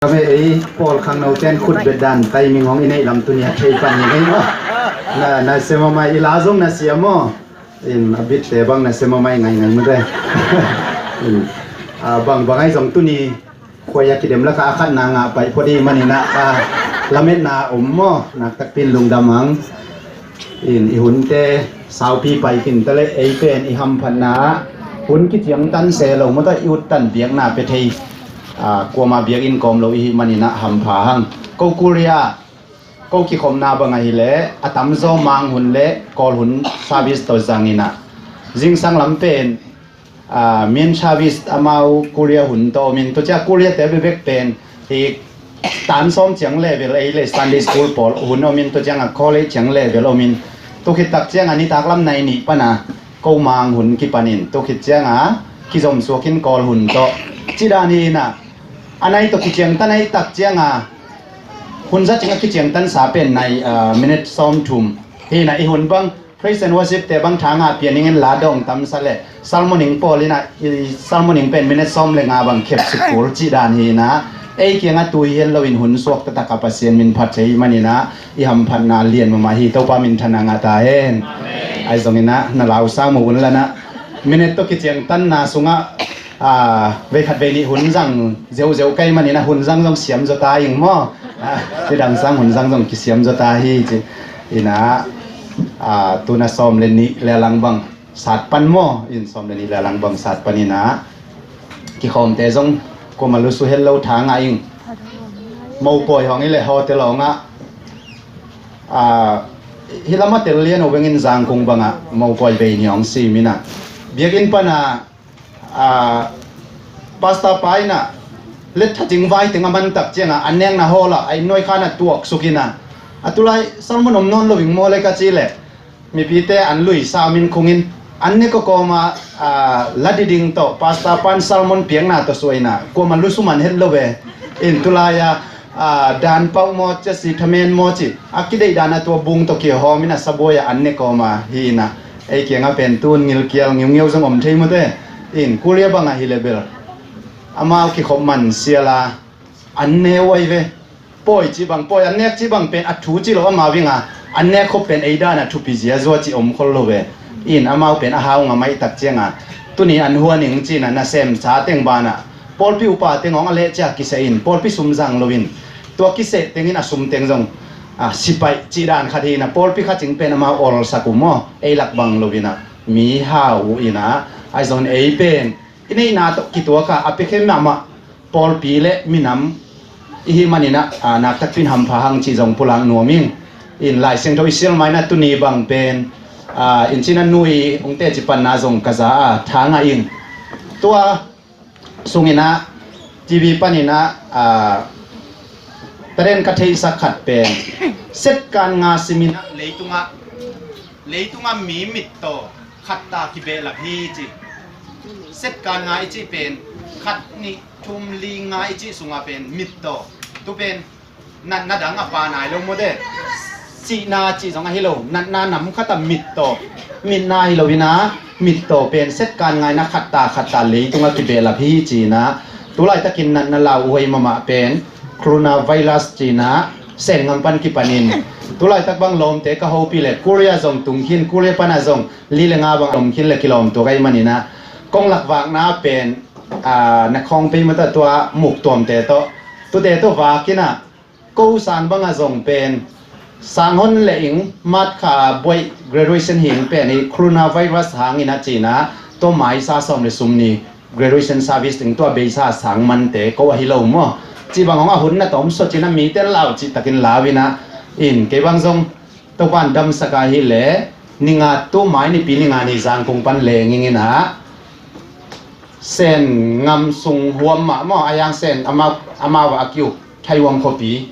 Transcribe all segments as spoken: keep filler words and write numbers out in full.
Kame ei pawl khangno ten khut bet dan timing hong i neih lam tuni a thei pan ni ngei maw? Na, na sia mamai i la zong na sia maw? In a bit te bang na sia mamai ngai ngai mute. In a bang bang ai zong tuni khuai a kidem laka a khat na ngah pai pho di maninah a lametna om maw? Nak takpin lungdam ang. In i hunte saupi pai khin ta le ei pen i hamphatna ah hun kiciangtan se lo mawtah i uttan biakna pe thei. Kuama biakinn kawm lo i hih maninah hampha hang. Ko Korea ko kikhopna bang ahileh a tamzaw mang hun le kawl hun service tawh zanginah zingsang lam pen ah, main service amau Korea hun tawh omin, tua ciang Korea te bebek pen hi tan sawm ciang level ei le Sunday school pawl hun omin, tua ciang a college ciang level omin, tua khit tak ciang a nitak lam nai nih pana ko mang hun kipanin, tua khit ciang a kizom suakin kawl hun tawh ci dan hi inah a nai tawh kiciangtan a i tak ciang a hun za ciang a kiciangtan sa pen nai ah, minute sawm thum hi inah i hun bang Praise and worship te bang thanga pianingin la dawng tamsa le sermoning pawl inah i sermoning pen minute sawm le nga bang khep sukul cih dan hi inah ei kiangah tui hian loin hun suak taktak a Pasian min phat thei maninah i hamphatna lian mahmah hi. Topa min thana ngah ta hen. Ai zonginah na lau sang mu un lanah minute tawh kiciangtanna sungah ah, vei khat vei nih hun zang zeuhzeuh kei maninah hun zang zong siam zaw ta ing maw? Ah, cidang sang hun zang zong kisiam zaw ta hi ci. Inah ah, tuna sawm le nih le lang bang sat pan maw? In sawm le nih le lang bang sat pan inah kikhawmte zong kuama lusu het lo tha ngah ing. Mopawi hong i le hotel hongah ah, hi lama tel lian uh bengin Zangkung bangah mopawi bei ni hong sim inah biakinn pana ah, pastor pa inah let thating vai teng a man tak ciangah an nekna hawlah a innuai khanah tuak suk inah a tulai sermon om nawn lo ing maw le ka ci le mipite an lui sa min khungin an nek a kawma ah, la diding tawh pastor pan sermon piakna tawh suah inah kuama lusu man het lo ve. In tulai a ah, dan pauh maw cia si thamen maw ci a kideih dan a tua bung tawh kihawm inah sabuai ah an nek kawma hi inah ei kiangah pen tun ngilkial ngiungeu zong om thei mute. In Korea bangah hi le bel amau kikhop man siala an neu ai ve. Pawi cih bang pawi an nek cih bang pen a thu cih lo amau inga an nek khop pen ei dana thupi ziazua cih om khol lo ve. In amau pen a hau ngam ai tak cianga tuni an huaning cina nasem sa teng bana pawlpi upa teng hong a leh cia kiseh in pawlpi sum zang loin tua kiseh tengin a sum teng zong a sipaih cih dan khat hi ina pawlpi khat cing pen amau olsak uh maw ei lak bang lo ina mi hau uh ina ai zong ei pen i neihna tawh kituaka a pekhe mahmah pawlpi le minam i hih manina a naktakpin hampha hang cih zong pulak nuam ing. In Lai Siangtho i sial maina tuni bang pen a in cina nui ungte ci panna zong ka za a tha ngah ing. Tua sungina T V panina a taren ka theihsak khat pen setkan nga simina leitunga leitunga mi mittaw khatta kibehlap hi ci. Setkan nga i cih pen khat nih thum li nga i cih sunga pen mittaw tu pen natna dang a pa nai lo mawte. Sihna cih zong ahi lo natna nam khata mittaw mitna hi lo ina mittaw pen setkan ngaina khatta khatta leitunga kibehlap hi cina tulaitakin natna lau uhuai mamah pen coronavirus cina sengngam pan kipanin tulaitak bang lawmte ka hopi le Korea zong tungkhin Korea pana zong li le nga bang lawmkhin le kilawmtuak ahi manina kong lakvakna pen a na khawng pei mata tua muktuamte tawh tute tawh vakina ko sang banga zong pen sanghon le ing matkha buaih graduation hing pen i coronavirus hangina cina tua maisa sawm le sum ni graduation service ding tua beisa sang mante ko ahi lo maw? Cih bang hong a hun na tawm saw cina mite lau cih takin lau ina in kei bang zong Topan damsaka hi le ninga tu mai nipi ninga ni Zangkung pan lenging ina sen ngam sung huam mah maw a yang sen amau amau a kiu Taiwan khopi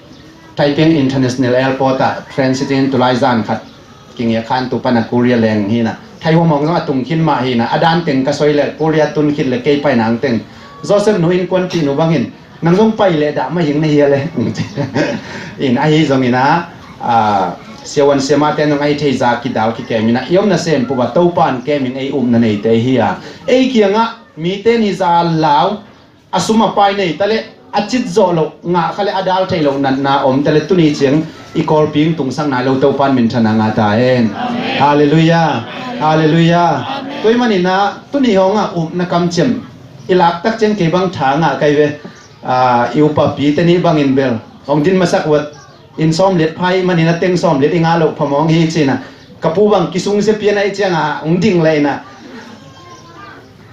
Taiping International Airport ah transit in tulai zan khat kingia khan tu pana Korea leng hina Taiwan mong zong a tung khin mah hina a dan teng ka soi le Korea tun khit le kei pai nang teng Joseph nu in kuan ti nu bangin nang zong pai le dah mah hing na hia le in ahi zong ina a siawan siama ten zong ahi thei za kidal kikem ina i omna sem puba topan kemin ei upna neite hi a ei kianga mite ni za lau a sum a pai nei ta le a cit zawh loh, ngah kha le a dal theih loh natna om ta le tuni ciang i Kawlpi in tungsak nai lo Topa'n minthanna ngah ta hen. Halleluiah. Halleluiah. Tua ahih manin ah tuni hong ah upna kamciam i lak tak ciang kei bang tha ngah ka hi ve. Ah, i upapi te nih bangin bel hong din masak uat. Inn sawmlet pha ahih manin a teng sawmlet i ngah loh phamawh hi ci-in ah, ka pu bang kisungsia pian ahih ciangin hong ding leh in ah,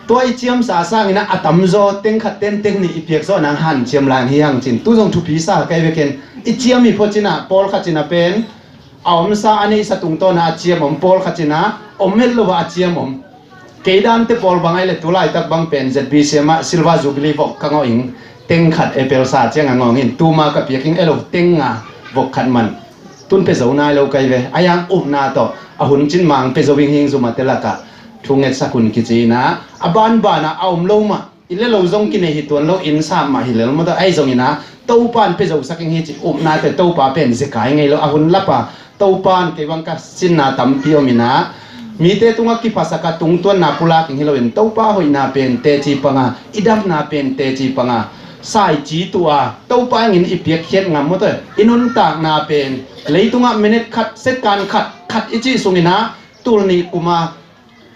tua i ciamsa sangin ah a tamzaw teng khat ten teng nih i piak zawh nang hanciam lai hi hang ci-in tu zong thupi sa ka hi ve ken. I ciam hi phot in ah pawlkhat in ah pen a omsa a neihsa tungtawn ah a ciam om, pawlkhat in ah om het lo ah a ciam om. Kei dante pawl bang ahih leh tu laitak bang pen Z B C M ah Silver Jubilee vok ka ngawh ing, teng khat e pelsa ciang a ngawh ing, tuma ka piak ing, elo teng nga vok khat man. Tun pia zo nai lo ka hi ve. A yang upna tawh a hun cin mang pia zo ing hi ing, zumate lakah thu ngetsak un kici in ah, a banban ah a om lo mah, i le lo zong kinei hi tuan lo, inn sam mah hi lel mawtaw, ahi zongin ah Topa'n pia zosak ing hi ci upna tawh Topa pen zekai ngei lo, a hun lap a Topa'n kei bang ka sinna tampi om in ah, mite tungah kiphasak a tungtuanna pulak ing hi loin Topa hoihna pen teci panga, i damna pen teci panga, saici tuh a Topa hengin i piakkhiat ngam mawtaw, i nuntakna pen leitungah minute khat, second khat, khat i cih sungin ah tul nih kum a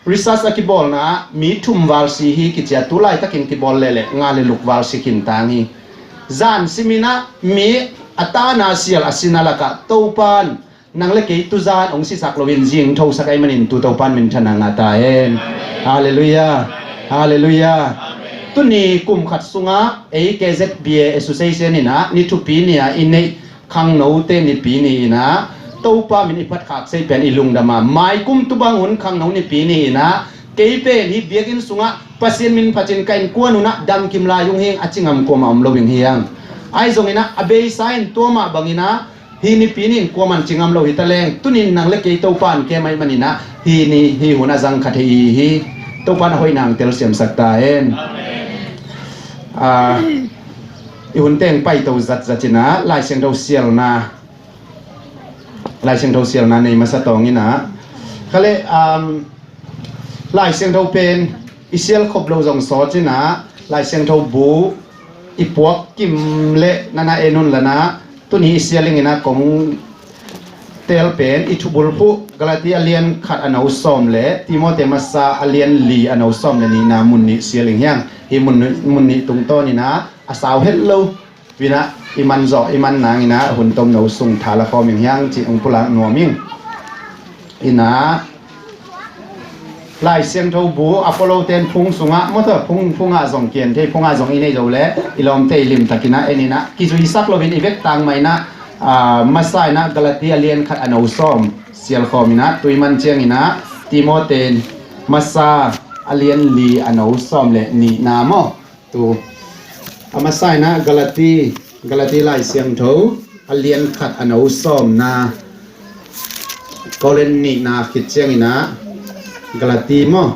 research a kibawlna ah mi thum val si hi kici a, tu laitakin kibawl lehleh nga le luk val si khin tang hi. Zan simin ah mi a tana sial a sina lakah Topa'n nang le kei tuzan hong sisak loin zingthosak ahih manin tu Topa'n minthanna ngah ta hen. Halleluiah. Halleluiah. Tuni kum khat sungah ei K Z B A Association in ah ni thupi ni-a i neih Khangnote Nipi ni-in ah Topa min i phatkhak seih pen i lungdam a, maikum tu bang hun Khangno Nipi ni-in ah kei pen hih biakinn sungah Pasian min phatin ka innkuan un ah damkim lai ung hi ing, a ci ngam kuamah om lo ing hi hang. Ahi zongin ah a beisa in tua mah bangin ah hih nipi ni-in kuaman ci ngam lo hi ta leng, tuni-in nang le kei Topa'n kem ahih manin ah hih ni hih hun a zang kha thei i hi hi. Topa'n a hoih nang telsiamsak ta hen. Ah, i hun teng paito zatzat in ah Lai Siangtho sialna, Lai Siangtho sialna nei masa tawng in ah, kha le, um, Lai Siangtho pen i sial khop lo zong sawt in ah Lai Siangtho bu i puak kim le nana en un la na, tuni i sial ing in ah kong tel pen i thubul phuh Galati a lian khat a no sawm le Timote masa a lian li a no sawm le nihna mun nih sial ing hi hang. Hih mun nih, mun nih tungtawn in ah a sau het lo in ah i man zawh, i man nang in ah hun tomno sung tha la khawm ing hi hang cih hong pulak nuam ing. In ah Lai Siangtho bu a pua lo ten phung sungah, mawtaw, phung, phungah zong kian thei, phungah zong i nei zo le i lawmte i limtak in ah en in ah kizuisak loin i vek tang mah in ah, ah, masa in ah Galati a lian khat a no sawm sial khawm in ah, tu i man ciang in ah Timote masa a lian li a no sawm le nihna maw? Tu a masa in ah Galati, Galati Lai Siangtho a lian khat a no sawmna, Korin nihna khit ciang in ah Galati maw?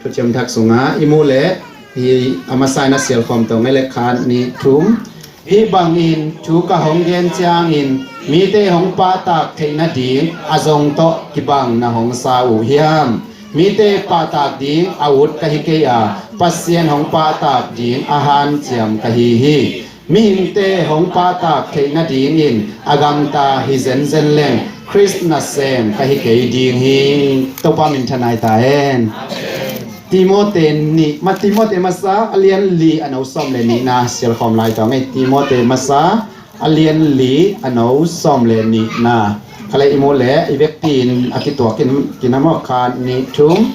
Thuciam Thak sungah i muh leh, hih a masa in ah sial khawm to ngei le, khat, nih, thum. Hih bangin thu ka hong gen ciangin mite hong pahtak theih nading a zong tawh kibang na hong sa uh hiam? Mite pahtak ding a ut ka hi kei a, Pasian hong pahtak ding a hanciam ka hi hi. Mihingte hong pahtak theih nadingin a gamta hi zenzen leng Khrist nasem ka hi kei ding hi. Topa minthanna hi ta hen. Timote nih, ma, Timote masa a lian li a no sawm le nihna sial khawm lai tawh ngei. Timote masa a lian li a no sawm le nihna. Kha le i muh leh i vekpi-in a kituak in, kinam aw, khat, nih, thum.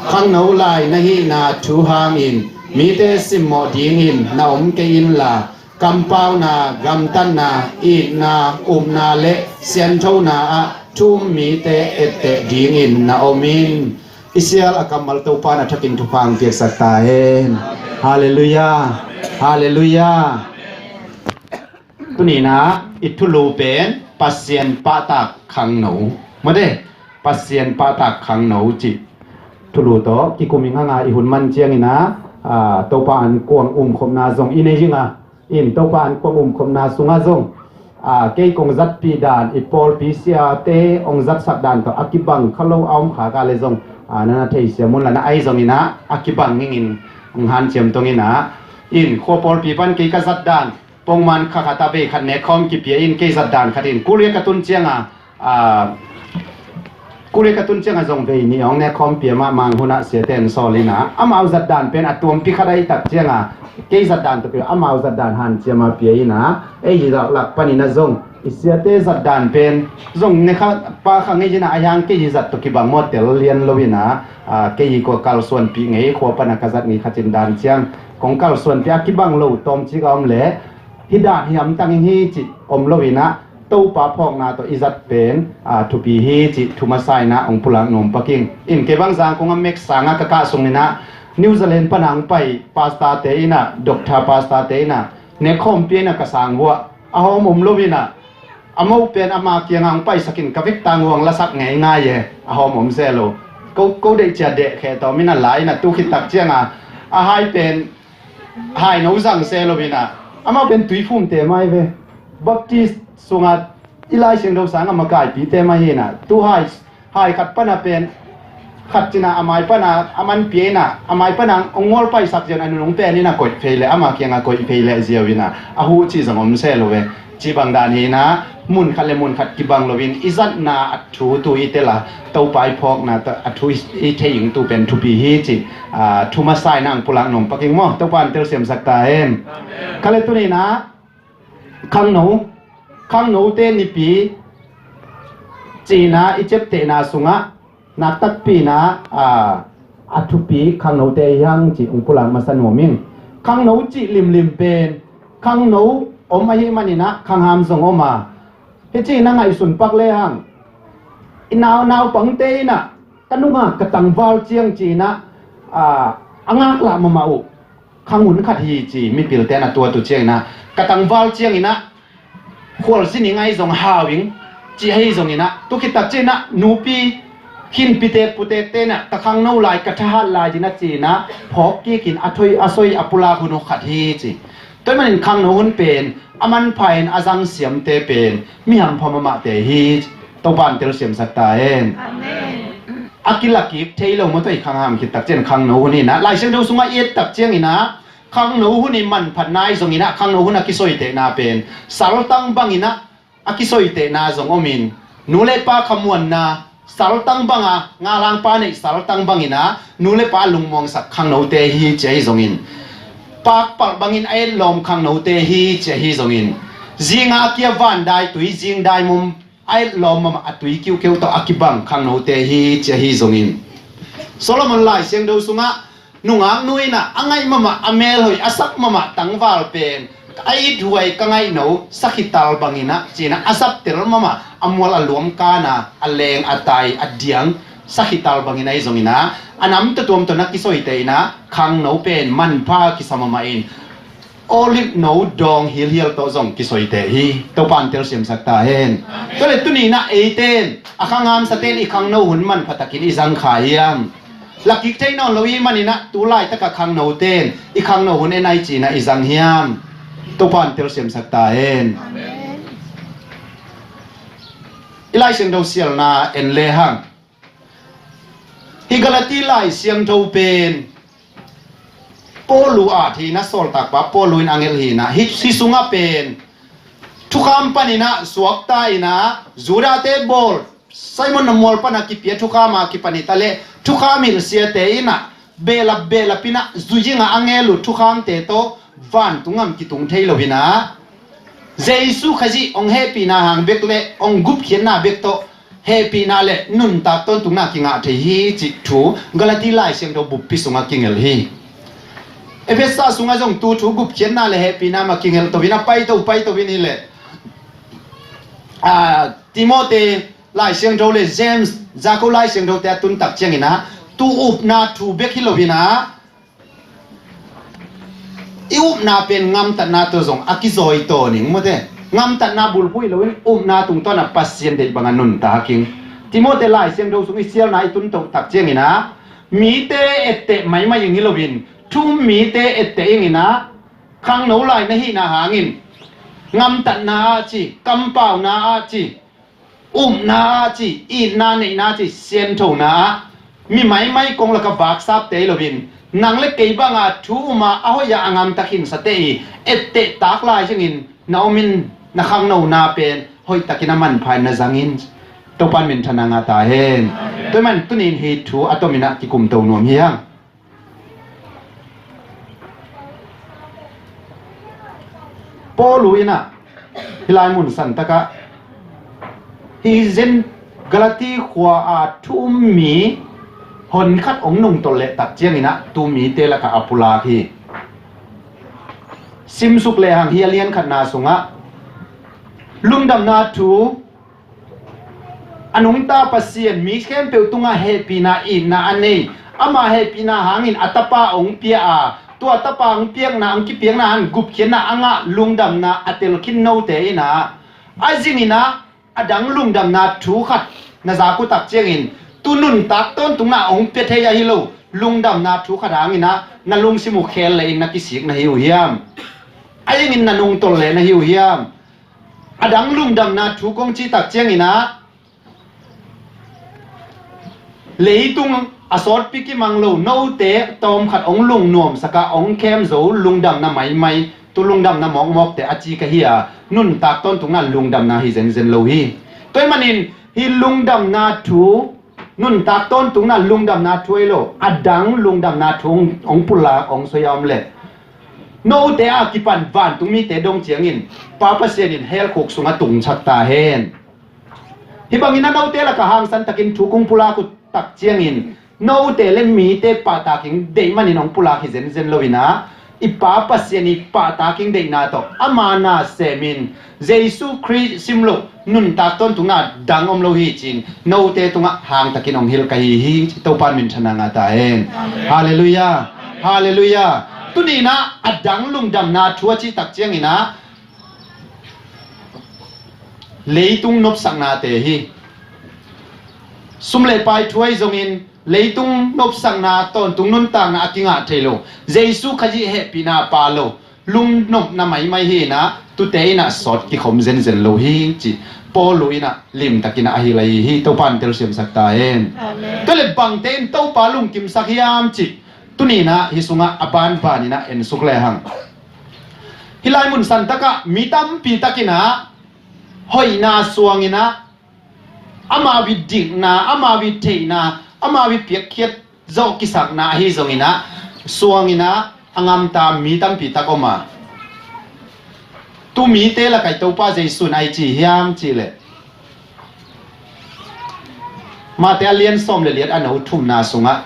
Khangno lai na hihna thu hangin mite simmawh dingin na om kei inla, kampauna, gamtatna, itna, upna le sianthona ah thu-um mite etteh dingin na om in. I sial a kammal Topa'n a thakin thupha hong piaksak ta hen. Halleluiah. Halleluiah. Tuni-in ah i thulu pen Pasian pahtak khangno. Mawte, Pasian pahtak khangno cih thulu tawh kikum ing hang a, i hun man ciang in ah, ah, Topa an kuang umkhopna zong i nei ing a, in Topa an kuang umkhopna sungah zong, ah, kei kong zatpih dan, i pawlpi siate hong zatsak dan tawh a kibang kha lo a om kha ka le zong, ah, na na theisiam un la na, ahi zong in ah a kibang ing in hong hanciam tong in ah, in khua pawlpi pan kei ka zat dan, pongman kha khat a vei khat nekkhawm kipia in kei zat dan khat in Korea ka tun cianga, a, Korea ka tun cianga zong vei nih hong nekkhawm pia mahmah hunah siate in sawl ina amau zat dan pen a tuampi khat a i tak cianga kei zat dan tawh kei amau zat dan hanciama pia ina ei hi laklak paninah zong i siate zat dan pen zong nekha pa kha ngei ina a hiang kei hi zat tawh kibang maw tel lian lo ina, a, kei hi kua kalsuanpih ngei khua pana ka zat ngei khatin dan ciang kong kalsuanpih a kibang lo tawmcik a om le hi dan hiam tangin hi cih om lo ina Topa phawkna tawh i zat pen, a, thupi hi cih thu masa ina hong pulak nuam paking in kei bang zang kong a mek sanga ka kah sung ina New Zealand pana hong pai pastor te ina doctor pastor te ina nekkhawm pia ina ka sang vuah a hawm om lo ina a mo pen ama kianga hong paisakin ka vek tang huang lasak ngei ngai e a hawm om se lo. Ko, ko deih cia deh kheh tawm ina lai ina tu khit tak cianga a hai pen hai no zang se lo ina amau pen tuiphumte mai ve. Baptist sunga i Lai Siangtho sanga makaipite mai hi ina tu hai hai khat pana pen khat cina a mai pana a man pia ina a mai pana hong ngawl paisak zion a nunung pen ina koih phei le ama kianga koih phei le ziau ina a huh cih zong om se lo ve. Cih bang dan hi ina mun khat le mun khat kibang loin i zatna a thu tu i tel a Topa i phawkna a thu i thei ing tu pen thupi hi cih, a, thu masa ina hong pulak nuam paking maw Topa in telsiamsak ta hen. Kha le tuni ina khangno, khangnote nipi cina i ciaptehna sungah naktakpi ina, a, a thupi khangnote hi hang cih hong pulak masa nuam ing. Khangno cih limlim pen khangno om ahih man ina khangham zong om a hi cih na ngaihsun pak le hang i nau, naupangte ina ka nunga ka tangval ciang ci ina, a, a ngaklah mahmah uh khanghun khat hi ci mipilte na tuat uh ciang ina ka tangval ciang ina khualzin ing ahi zong hau ing ci ahi zong ina tu khit tak ci ina nupi khinpi tek putek te ina ka khangno lai ka thahat lai ina ci ina phawk kikin a thoi a soi a pulak hun uh khat hi ci. Tua ahih manin khangno hun pen a manpha in a zang siamte pen mi hampha mahmahte hi. Topa in telsiamsak ta hen. Amen. A kilakik thei lo maw tawh i khangham khit tak ciang khangno hun ina Lai Siangtho sungah i et tak ciang ina khangno hun i manphatna ahi zong ina khangno hun a kisoitehna pen saltang bang ina a kisoitehna zong om in nu le pa khamuanna saltang banga ngalangpa neih saltang bang ina nu le pa lungmuangsak khangnote hi ci ahi zongin pakpalh bangin a etlawm khangnote hi ci ahi zongin zinga a kia vandai tui zingdai mum a etlawm mahmah a tui kiukiu tawh a kibang khangnote hi ci ahi zongin Solomon Lai Siangtho sungah nungaknu ina a ngaih mahmah a melhoih a sak mahmah tangval pen a ithuai ka ngaihno sakhital bang ina ci ina a zaptel mahmah a mual a luam kana a leng a tai a diang sakhital bang ina ahi zong ina a nam tuatuam tawh na kisoiteh ina khangno pen manpha kisa mahmah in olive no dawng hilhial tawh zong kisoiteh hi. Topa in telsiamsak ta hen. Tua le tuni ina eiten a khanghamsaten i khangno hun manpha takin i zang kha hiam? Lakik thei nawn lo i man ina tu laitaka khangnoten i khangno hun en ai ci ina i zang hiam? Topa in telsiamsak ta hen. I Lai Siangtho sialna en le hang hi Galati Lai Siangtho pen Paulu a thina sawltakpa Paulu in a ngelh hi ina hi, hi sungah pen thukham pan ina suakta ina Judate bawl Simon na mual pana kipia thukhama kipan hita le thukham hilhsiate ina behlap behlap ina zuizinga a ngel uh thukhamte tawh vantung ngam kitung thei lo ina Jesu Khazih hong hehpihna hang bek le hong gupkhiatna bek tawh hehpihna le nuntak tawntungna kingah thei hi cih thu Galati Lai Siangtho buppi sungah kingelh hi. Efesa sungah zong tu thu gupkhiatna le hehpihna mah kingelh to ina paito paito in hi le, a, Timote Lai Siangtho le James Jakob Lai Siangthote a tuntak ciang ina tu upna thu bek hi lo ina i upna pen ngamtatna tawh zong a kizawi taw ning mute. Ngamtatna bulphuh hi loin upna tungtawn a Pasian deih banga nuntak ing. Timote Lai Siangtho sung i sialna i tuntoh tak ciang ina mite etteh maimai ing hi loin thu um mite etteh ing ina khangno lai na hihna hangin ngamtatna a ci, kampauna a ci, upna a ci, itna neihna a ci, sianthona a mi maimai kong laka vaksapte hi loin nang le kei banga thu uma a hoih a a ngamtak hinsate i etteh tak lai zingin na omin na khangnona pen hoihtakin a manpha in na zangin Topan minthanna ngah ta hen. Tua man tunin hi thu a tominah kikumto nuam hi hang. Paul uh inah hilai mun santakah hi zen Galati khua a thu um mi honkhat hong nungtol leh tak cianginah tu mite lakah a pulak hi. Simsuk lehang hi a liankhatna sungah lungdamna thu a nungta Pasian mi khempeuh tungah hehpihna itna a nei, ama hehpihna hangin a tapa hong pia a, tua tapa hong piakna hong kipiakna hang gupkhiatna a ngah lungdamna a telkhin note inah a zinginah a dang lungdamna thu khat na zak uh tak ciangin tu nuntak tawntungna hong pia thei ahi lo lungdamna thu khat hanginah na lungsim uh khel lehin na kisik na hi uh hiam? A ingin na nungtol le na hi uh hiam? A dang lungdamna thu kong cih tak cianginah leitung a sawtpi kimang lo note tawmkhat hong lungnuamsakah hong khem zo lungdamna maimai tu lungdamna mawkmawkte a ci ka hi a nuntak tawntungna lungdamna hi zenzen lo hi. Tua ahih manin hi lungdamna thu nuntak tawntungna lungdamna thu ahi lo a dang lungdamna thu hong pulak hong soi a om leh note a kipan vantung mite dong ciangin Pa Pasian in hell khuk sungah tungchak ta hen. Hih bangin a note lakah hangsan takin thu kong pulak uh tak ciangin note le mite pahtaking deih manin hong pulak hi zenzen loinah i Pa Pasian i pahtaking deihna tawh ama na semin Jesu Khrih sim loh nuntak tawntungna dang om lo hi cin note tungah hangtakin hong hilh ka hi hi ci Topan minthanna ngah ta hen. Halleluiah. Halleluiah. Tuninah a dang lungdamna thu a cih tak cianginah leitung nopsaknate hi. Sum le pai thu ahi zongin leitung nopsakna tawntung nuntakna a kingah thei lo Jesu Khazih hehpihna a pha lo lungnopna maimai hinah tute inah sawt kikhom zenzen lo hi ci Paul uh inah limtakinah a hilh ahi hi. Topan telsiamsak ta hen. Amen. Tua le bangte in Topa lungkimsak hiam ci tuninah hi sungah a banbaninah ensuk lehang. Hilai mun santakah mi tampi takinah hoihna suanginah amau i dikna, amau i theihna, amau i piakkhiat zawh kisakna ahi zonginah suanginah a ngamta mi tampi tak om a tu mite lakah i Topa Jesu in a i ci hiam cihleh Mate a lian sawm le liat a no thumna sungah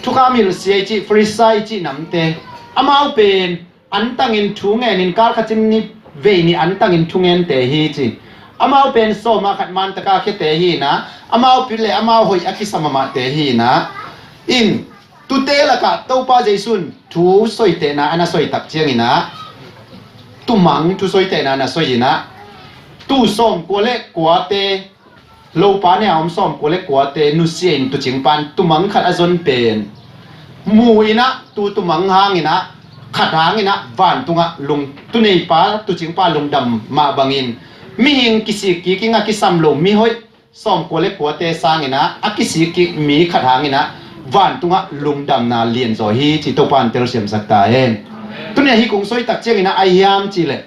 thukham hilh sia i cih Farisai i cih namte amau pen antangin thu ngenin kalkhatin ni vei ni antangin thu ngente hi ci. Amau pen sawma khat mantaka khiate hinah amau pil le amau hoih a kisa mahmahte hinah in tute lakah Topa Jesu in thu soitehna a na soitak cianginah tumang thu soitehna a na soinah tu sawmkua le kuate lopa ne a om sawmkua le kuate nusia in tucingpan tumang khat a zon pen mu inah tu tumang hanginah khat hanginah vantungah lung tuneipa tucingpa lungdam mah bangin mihing kisik kik ing a kisam lo mihoih sawmkua le kuate sanginah a kisik kik mi khat hanginah vantungah lungdamna lianzaw hi ci Topa in telsiamsak ta hen. Tunia hi kong soitak cianginah a hiam cihleh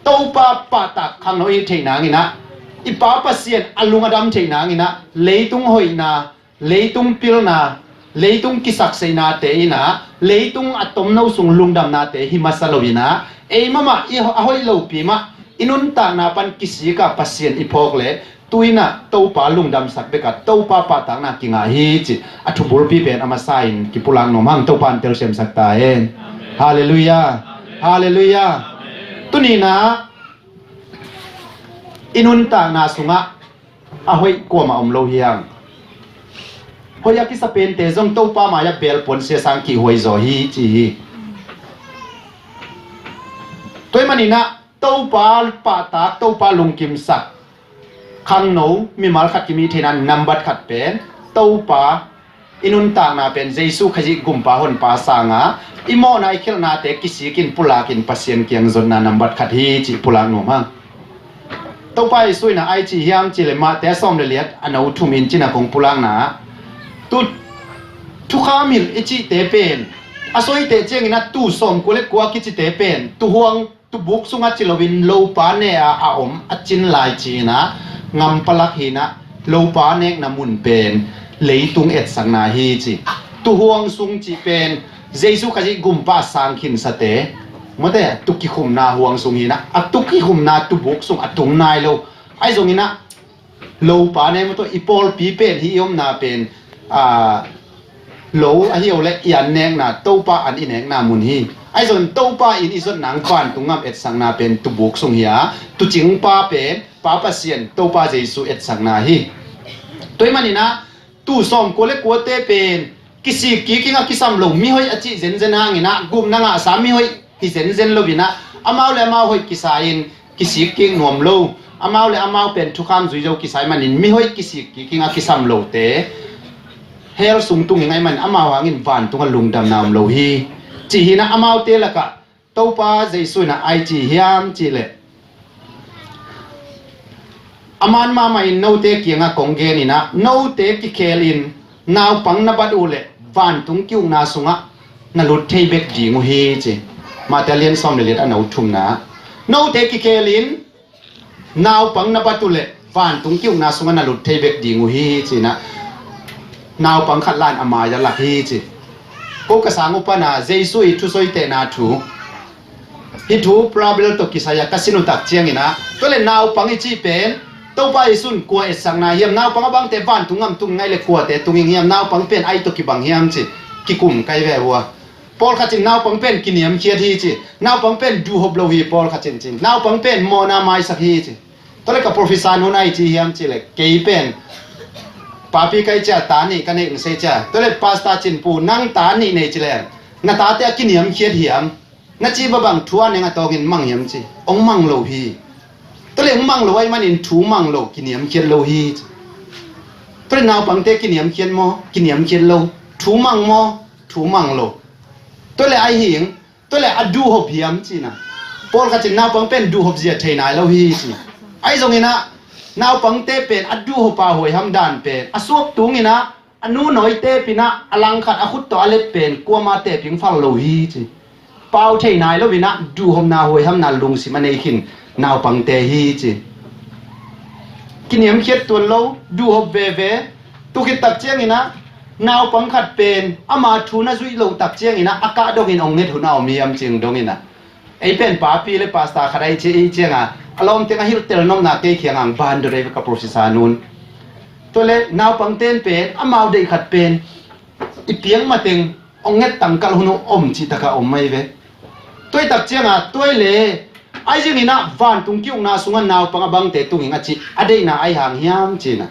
Topa pahtak khangno i theih nanginah i Pa Pasian a lung a dam theih nanginah leitung hoihna, leitung pilna, leitung kisakseina te inah leitung a tomno sung lungdamna te hi masa lo inah ei mahmah i ho- a hoih lopi mah i nuntakna pan kisika Pasian i phawk le tu inah Topa lungdamsak bekah Topa pahtakna kingah hi ci a thubulpi pen a masa in kipulak nuam hang Topa in telsiamsak ta hen. Halleluiah. Halleluiah. Tuninah i nuntakna sungah a hoih kuamah om lo hiang. Hoih a kisa pente zong Topa mai-ah belpuan siasang kihhuai zaw hi ci hi. Tua ahih maninah Topa pahtak, Topa lungkimsak khangno mimal khat kimi theihna nambat khat pen Topa i nuntakna pen Jesu Khazih gumpa honpa sanga i mawhna i khialhnate kisikin pulakin Pasian kiang zonna nambat khat hi cih pulak nuam hang. Topa Jesu inah a i ci hiam cihleh Mate a sawm le liat a no thum in cina kong pulakna ah tu thukham hilh i cihte pen A soi teh ciangin ah tu sawmkua le kua kicite pen tuhuang tubuk sungah ci loin lopa ne-a a om a cin lai ci-in ah ngam palak hi-in ah lopa nekna mun pen leitung etsakna hi ci. Tuhuang sung cih pen Jesu Khazih gumpa a sang khinsate, mawte, tukikhumna huang sung hi-in ah a tukikhumna tubuk sung a tung nai lo. Ahi zongin ah lopa ne maw, tua i pawlpi pen hih i omna pen, a, lo ahi o le i an nekna, Topa an i nekna mun hi. Ahi zongin Topa in i zotna vantung ngam etsakna pen tubuk sung hi a, tucingpa pen Pa Pasian, Topa Jesu etsakna hi. Tua ahih manin ah tu sawmkua le kuate pen kisik kik ing a kisam lo, mihoih a cih zenzen hangin ah gupna ngahsa mihoih hi zenzen lo-in ah amau le amau hoih kisa in kisik kik nuam lo, amau le amau pen thukham zui zo kisa ahih manin mihoih kisik kik ing a kisam lote hell sung tung ing ahih manin amau hangin vantungah lungdamna om lo hi, ci hi-in ah amaute lakah Topa Jesu in ah ai ci hiam cih leh, a man mahmah in note kiangah kong gen in ah, note kikhel in naupang na bat uh leh vantung ki-ukna sungah na lut thei bek ding uh hi ci. Matthai a lian sawm le liat a neu thumna. Note kikhel in naupang na bat uh leh vantung ki-ukna sungah na lut thei bek ding uh hi ci-in ah naupang khat la-in a mai-ah lak hi ci. Ko ka sang uh pan ah Jesu i thusoitehna thu, hih thu parable tawh kisai-a ka sin uh tak ciangin ah, tua leh naupang i cih pen Topa Jesu in kua etsakna hiam, naupang a bangte vantung ngam tung ing a, ei leh kuate tung ing hiam, naupang pen ai tawh kibang hiam ci, kikum kai ve uh a. Pawlkhat in naupang pen kiniamkhiat hi ci, naupang pen duhhop lo hi pawlkhat in ci, naupang pen mawhna maisak hi ci. Tua leh ka professor nu'n ai ci hiam cih leh, kei pen papi kai cia, ta nih ka nei ing sei cia. Tua leh pastor cin, pu, nang ta nih nei ci leh, na tate a kiniamkhiat hiam? Na cih bang thu a neng a tawngin mang hiam ci. Hong mang lo hi. Tua leh hong mang lo ahih manin thu mang lo, kiniamkhiat lo hi ci. Tua leh naupangte kiniamkhiat maw? Kiniamkhiat lo. Thu mang maw? Thu mang lo. Tua leh ahi hing, tua leh a duhhop hiam ci-in ah, pawlkhat in naupang pen duhhop zia thei nai lo hi ci. Ahi zongin ah naupangte pen a duhhop a huaiham dan pen a suak tungin ah a nu nawi tepin ah a langkhat a khut tawh a let pen kuamah teping phal lo hi ci. Pau thei nai lo-in ah duhhopna huaihamna lungsim a nei khin naupangte hi ci. Kiniamkhiat tuan lo, duhhop veve. Tu khit tak ciangin ah naupang khat pen ama thu na zuih loh tak ciangin ah a kah dongin hong nget hun a om hiam ci-in dongin ah, ei pen papi le pastor khat ahi ci, ahi ciangin a lawmte in a hilhtel nopna kei kiangah hong ban dot ahi ve ka professor nu'n. Tua leh naupangte in pen amau deih khat pen i piak mateng hong nget tangkal hun uh om cih takah om ahi ve. Tua ahih tak ciangin tua leh ahi zongin ah vantung ki-ukna sungah naupang a bangte tung ing a cih a deihna ahi hang hiam ci-in ah,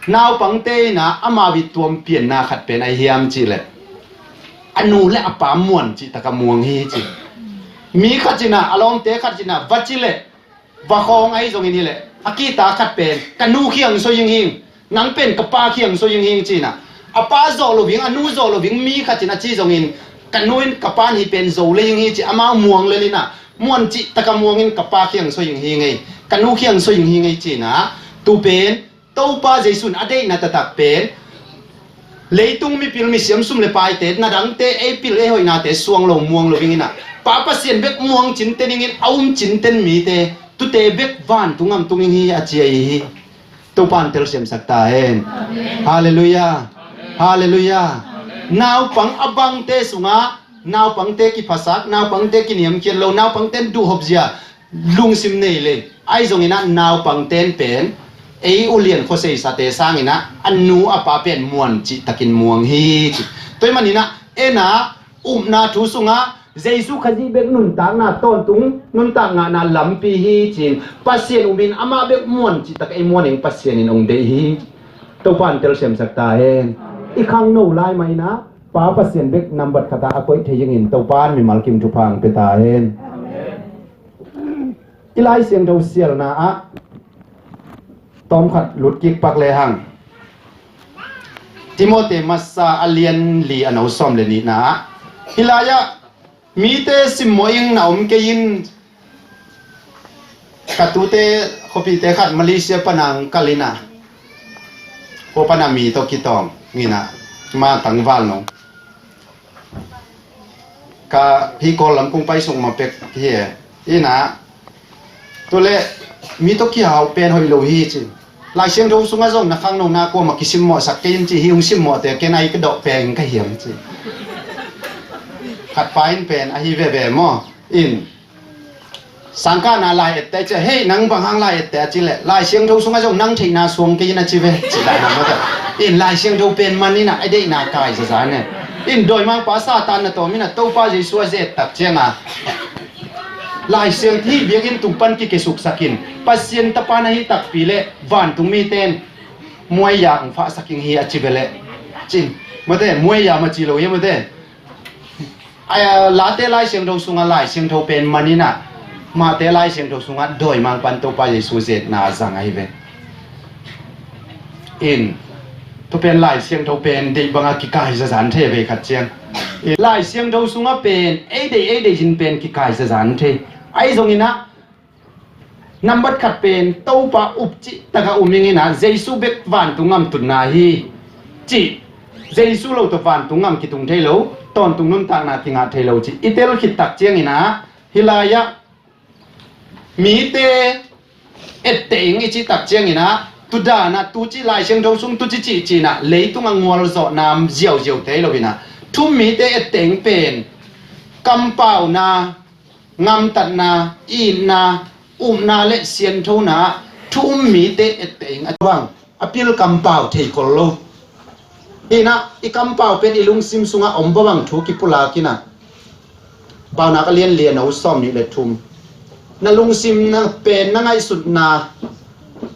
naupangte in ah amau i tuam pianna khat pen ahi hiam cih leh, a nu le a pa muan cih takah muang hi ci. Mi khat in ah, a lawmte khat in ah va ci leh, va khawng ahi zongin hi leh, a kihta khat pen ka nu kiang soi ing hing, nang pen ka pa kiang soi ing hing ci-in ah, a pa zawh lo ing, a nu zawh lo ing mi khat in a ci zongin, ka nu in ka pa in hih pen zo lei ing hi ci, amau muang lel in ah, muan cih takah muang in ka pa kiang soi ing hing ei, ka nu kiang soi ing hing ei ci-in ah, tu pen Topa Jesu in a deihna taktak pen leitung mipil, misiam, sum le paite, na dangte, ei pil ei hoihnate suang lo, muang lo ing in ah, Pa Pasian bek muang cinten ing in, a um cinten mite, tute bek vantung ngam tung ing hi a ci ahi hi. Topa in telsiamsak ta hen. Halleluiah. Halleluiah. Naupang a bangte sungah naupangte kiphasak, naupangte kiniamkhiat lo, naupangte in duhhop zia lungsim nei leh, ahi zongin ah naupangte in pen ei ulian khuaseisate sangin ah a nu a pa pen muan cih takin muang hi ci. Tua ahih manin ah en ah upna thu sungah Jesu Khazih bek nuntakna, tawntung nuntak ngahna lampi hi ci-in, Pasian um in amah bek muan cih tak ei muan ing, Pasian in hong deih hi. Topa in telsiamsak ta hen. I khangno lai mah in ah Pa Pasian bek nambat khat ah a koih thei dingin Topa in mimal kim thupha hong pia ta hen. I Lai Siangtho sialna ah tawmkhat lut kik pak lehang, Timoti masa a lian li a neu sawm le nihna ah, hih lai-ah mite simmawh ing na om kei in, ka tute khuapihte khat Malaysia pana hong kal in ah, kua pana mi tawh kitawng in ah, ma tangval nong Hi Kawl lam kong pai sung mah pek hi e. Ina, tu le, mi tawh kihau pen hoih lo hi ci. Lai Siangtho sungah zong na khangno na kuamah kisimmawhsak kei in ci, hi hong simmawhte ken ai ka dawh peng ka hiam ci. Khat pa in pen ahi veve maw? In, sangkahna lai ette ci a, hei, nang bang hang lai ette a ci le, Lai Siangtho sungah zong nang theihna suang kei in a ci ve, ci dan a mawte. In, Lai Siangtho pen man in a, a deihna kai zaza ne. In, dawimangpa Satan na tawm in a, Topa Jesu a zet tak cianga Lai Siangtho biakinn tung pan kikesuksak in, Pasian tapa na hi takpi le vantung mite in muaiya hong fahsak ing hi a ci ve le, cin, mawte, muaiya ma ci lo hi mawte. Late Lai Siangtho sungah Lai Siangtho pen man in a, mahte Lai Siangtho sungah dawimangpan Topa Jesu zetna a zang ahi ve. In, tu pen Lai Siangtho pen deih bangah kikai zazan thei vei khat ciang. In, Lai Siangtho sungah pen ei deih ei deih zin pen kikai zazan thei. Ahi zongin a, nambat khat pen Topa up cih takah um ing in a, Jesu bek vantung ngam tutna hi cih, Jesu lo tawh vantung ngam kitung thei lo, tawntung nuntakna kingah thei lo cih i tel khit tak ciangin a, hih lai-ah mite etteh ing i cih tak ciangin a, tu dan a, tu cih Lai Siangtho sung tu cih cih cih in a, leitung a ngualzawhna ziauziau te lo in a, thu-um mite etteh ing pen kampauna, ngamtatna, itna, upna le sianthona thu-um mite etteh ing a, bang a pil kampau thei khol lo. Hi in a, i kampau pen i lungsim sungah om bawbang thu kipulak in a, Paunak a lian li, a neu sawm nih le thum. Na lungsim na pen na ngaihsutna,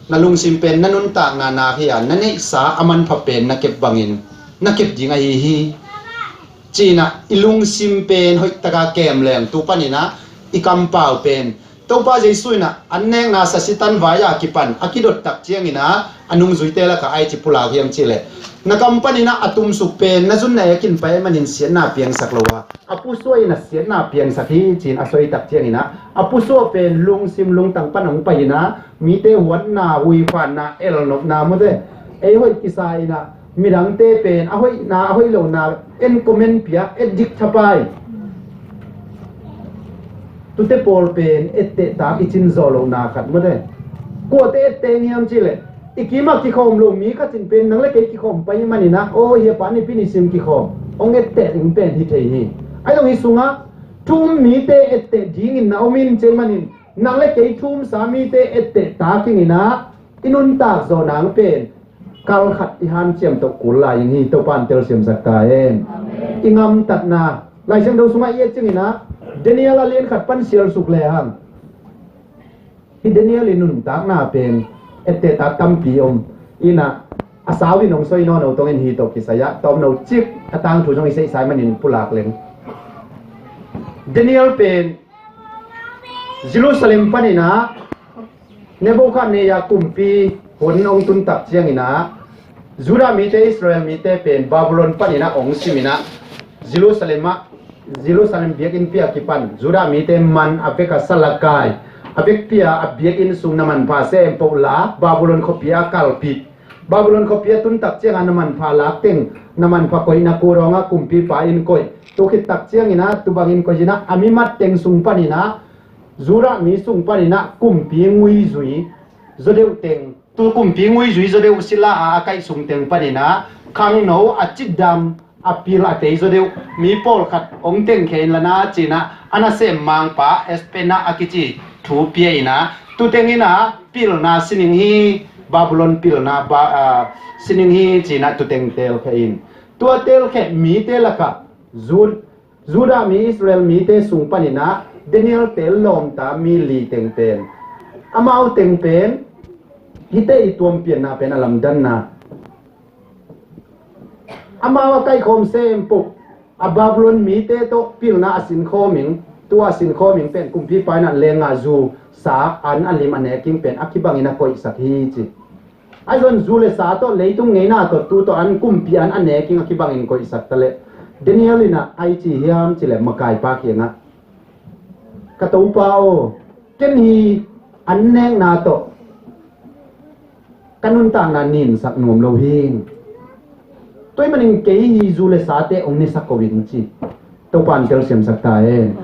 na lungsim pen na nuntakna nak hi a, na neihsa a manpha pen na kep bangin na kep ding ahi hi. Ci in a, i lungsim pen hoih taka kem leng tu panin a, i kampau pen Topa Jesu in a, an nekna sasitan vai a kipan a kidot tak ciangin a, a nungzuite lakah ai ci pulak hiam cih leh, na kam panin a, a tumsuk pen na zun na ekin pai manin siatna piangsak lo a, a pusuah in a siatna piangsak hi ci in a soi tak ciangin a, a pusuah pen lungsim lungtang pan hong pai in a, mite huatna, huiphanna, elnopna, mawte, ei hoih kisa in a, midangte pen a hoihna a hoih lohna en comment pia, et dik thapai. Tute pawl pen etteh tak i cin zawh lohna khat, mawte. Kuate etteh ing hiam cih leh, i kimah kikhawm lo mi khat in pen nang le kei kikhawm pai manin a, aw, hi a pa nipi nisim kikhawm, hong etteh ing pen hi thei hi. Ahi zong hi sungah thu-um mite etteh dingin na om in cih manin, nang le kei thu-umsa mite etteh tak ing in a, i nuntak zawh nang pen kal khat i hanciam tawh kul lai ing hi. Topa in telsiamsak ta hen. I ngamtatna, Lai Siangtho sungah i et ciangin a, Daniel a lian khat pan sialsuk lehang, hi Daniel i nuntakna pen etteh tak tampi om in a, a sau in hong soi nawn lo tongin hi tawh kisai a, tawmno cik a tangthu zong i seihsai manin pulak leng. Daniel pen Jerusalem panin a, Nebuchadnezzar kumpi hun hong tun tak ciangin a, Judah mite, Israel mite pen Babylon panin a hong sim in a, Jerusalem ah, Jerusalem biakinnpi a kipan Judah mite man a vek a, sal a kai, a vekpi a, a biakinn sung na manpha sempoh la, Babylon khuapi a kalpih. Babylon khuapi a tun tak ciangin a na manpha lak teng, na manpha koihna kudawng a kumpipa in koih. Tu khit tak ciangin a, tu bangin koih in a, a mi mat teng sung panin a, Judah mi sung panin a kumpi nguizui zaw deuh teng, tu kumpi nguizui zaw deuh sila a a kaih sung teng panin a, khangno a cidam a pil a tei zaw deuh mi pawlkhat hong tengkhia inla na ci in a, a nasem mangpa Espen a kici thu pia in a, tu teng in a pilna sining hi, Babylon pilna ba, a, sining hi ci in a tu teng telkhia in. Tua telkhia mite lakah Jud Judah mi, Israel mite sung panin a Daniel te lawmta mi li teng pen, amau teng pen hihte i tuampianna pen a lamdanna. Amau a kaihkhawm sempoh a Babylon mite tawh pilna a sinkhawm ing, tua a sinkhawm ing pen kumpipa in a lengah zu, sa, an a lim a nek ing pen a kibangin a koihsak hi ci. Ahi zong zu le sa tawh, leitung ngeina tawh, tu tawh an kumpi an a nek ing a kibangin koihsak ta leh, Daniel in a ai ci hiam cih leh makaipa kiangah, ka topa aw, ken hi an nekna tawh ka nuntakna ninsak nuam lo hi. Tua ahih manin kei hi zu le sate hong nesak ko in ci. Topa in telsiamsak ta hen.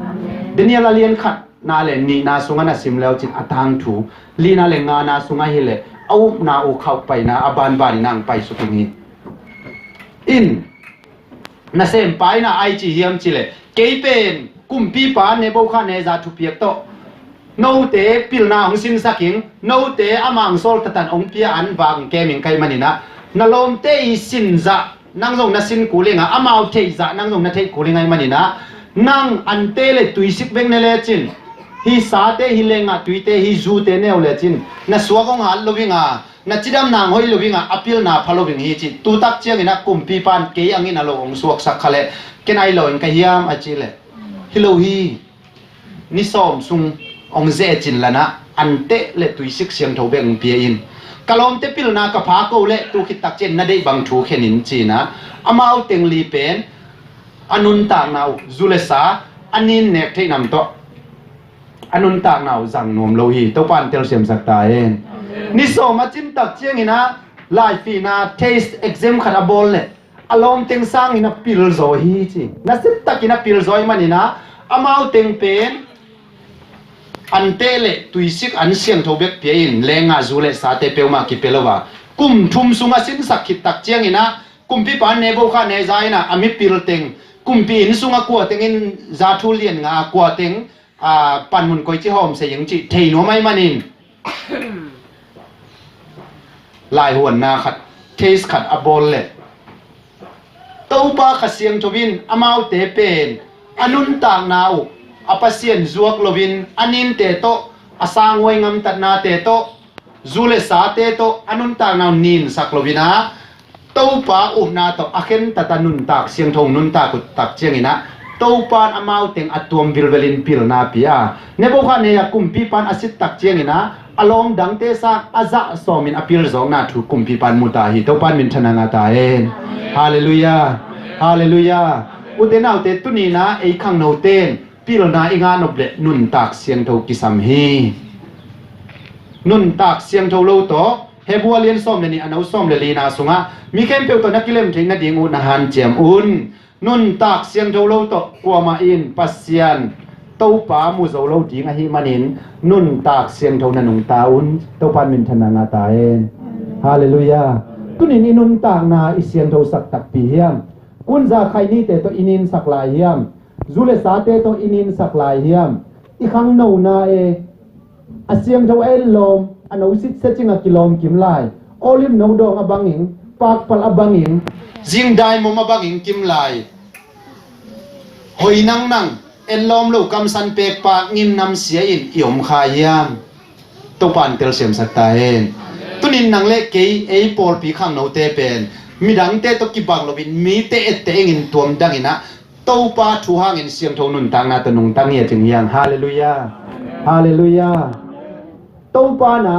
Daniel a lian khatna le nihna sungah na sim leu cin a tangthu lina le ngana sungah hileh a upna uh khauhpaina a banbanin ang paisuk ing hi. In nasempa in a ai ci hiam cileh, kei pen kumpipa Nebukhadnezzar thupiak tawh note pilna hong sinsak ing, note amah hong sawl tatan hong pia an vak hong kem ing ka hih maninah, na lawmte i sin zah nang zong na sin kul ing a, amau theih zah nang zong na theih kul ing a hih maninah, nang ante le tuisik bek ne lecin, hih sate, hih lengah tuite, hih zute neu lecin na suak hong hat lo ing a, na cidamna hong hoih lo ing a, a pilna pha lo ing hi ci. Tutak cianginah kumpipa in kei angin a lo hong suaksak kha leh ken ai lo in ka hiam a cih leh, hi lo hi. Ni sawm sung hong zehcin lanah anteh le tuisik siangtho bek hong pia in, ka lawmte pilna ka pha ko leh tu khittak cian na deih bang thu khen in cinah, amau teng li pen a nuntakna uh zu le sa a nin nek theih nam tawh a nuntakna uh zang nuam lo hi. Topa in telsiamsak ta hen. Ni sawm a cin tak cianginah laifihna test exam khat a bawl leh a lawm teng sangin a pilzaw hi ci. Nasia takin a pilzaw hi maninah amau teng pen anteh le tuisik an siangtho bek pia in, lengah zu le sate peuhmah kipia lo a, kum thum sung a sinsak khittak cianginah kumpipa Nebukhadnezzar inah a mipil teng, kumpi inn sungah kua tengin zathu lian nga a, kua teng a panmun koici hawm se ing cih thei nuam ahih manin laihuanna khat, test khat a bawl leh Topa Kha Siangtho in amaute pen a nuntakna uh a Pasian zuak loin a ninte tawh, a sanghuai ngamtatnate tawh, zu le sate tawh a nuntakna uh ninsak loinah Topa upna tawh a khentata nuntak siangtho nuntak uh tak cianginah Topa in amau teng a tuam vilvelin pilna pia. Nebukhadnezzar kumpipa in a sit tak cianginah a lawm dangte sang a zah sawmin a pilzawkna thu kumpipa in mu ta hi. Topa in minthanna ngah ta hen. Halleluiah. Halleluiah. Ute naute, tuninah ei khangnote in pilna i ngah nop leh nuntak siangtho kisam hi. Nuntak siangtho lo tawh Hebru a lian sawm le nih a no sawm le lina sungah mi khempeuh tawh na kilem theih nading uh na hanciam un. Nuntak siangtho lo tawh kuamah in Pasian Topa mu zo lo ding ahih manin nuntak siangtho na nungta un. Topa in minthanna ngah ta hen. Halleluiah. Tunin i nuntakna i siangthosak takpi hiam? Kunza khainite tawh i ninsak lai hiam? Zu le sate tawh i ninsak lai hiam? I khangnona e, a siangtho a etlawm, a no sitsia cingah kilawm kim lai. Olive no dawng a bangin, pakpal a bangin, zingdai mom a bangin kim lai. Hoi nangnang, etlawm lo kamsan pekpa ngin namsia in i om kha hiam? Topa in telsiamsak ta hen. Tunin nang le kei ei pawlpi khangnote pen midangte tawh kibang loin mite etteh ingin tuam danginah Topa thu hangin siangtho nuntakna tawh nungta ngiat ing hiang. Halleluiah. Halleluiah. Topa na